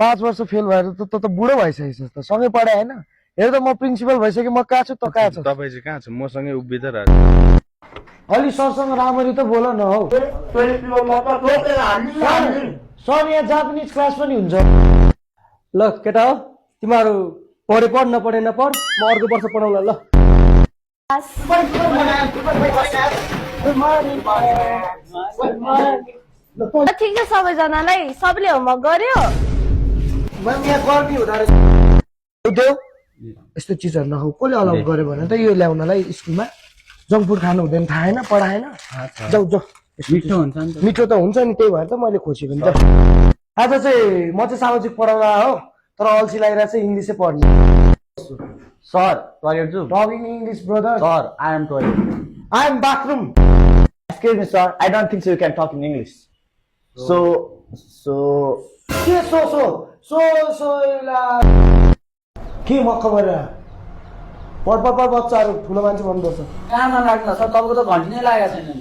5 वर्ष फेल भएर त त बुढो भइसकेछ त सँगै पढाए हैन हेर त म प्रिन्सिपल भइसके म कहाँ छु त कहाँ छु तपाईँ चाहिँ कहाँ छ मसँगै उभिँदै रहेछ अलि सरसँग राम्ररी त बोल न हौ सर यहाँ जापानिज क्लास पनि हुन्छ ल केटा हो तिमीहरू पढे पढ नपढे नपढ म अर्को वर्ष पढाउला ल ठिक छ सबैजनालाई सबले होमवर्क गर्यो म्याम यहाँ गर्मी हुँदा रहेछ देऊ यस्तो चिजहरू नखाऊ कसले अलाउ गर्यो भने त यो ल्याउनलाई स्कुलमा जङ्क फुड खानु हुँदैन थाहा हैन पढाएन जाऊ जाऊ मिठो हुन्छ नि मिठो त हुन्छ नि त्यही भएर त मैले खोजेको नि त आज चाहिँ म चाहिँ सामाजिक पढाउला हो तर अल्छी लागिरहेको चाहिँ इङ्ग्लिसै पढ्ने सर टोयलेट जु talking English brother sir I am toilet I am bathroom Excuse me, sir. I don't think so you can talk in English. So, के सो के मक्ख गरेर पढ बच्चाहरू ठुलो मान्छे भन्नुपर्छ कहाँ लाग्छ सर तपाईँको त घन्टी नै लागेको छैन नि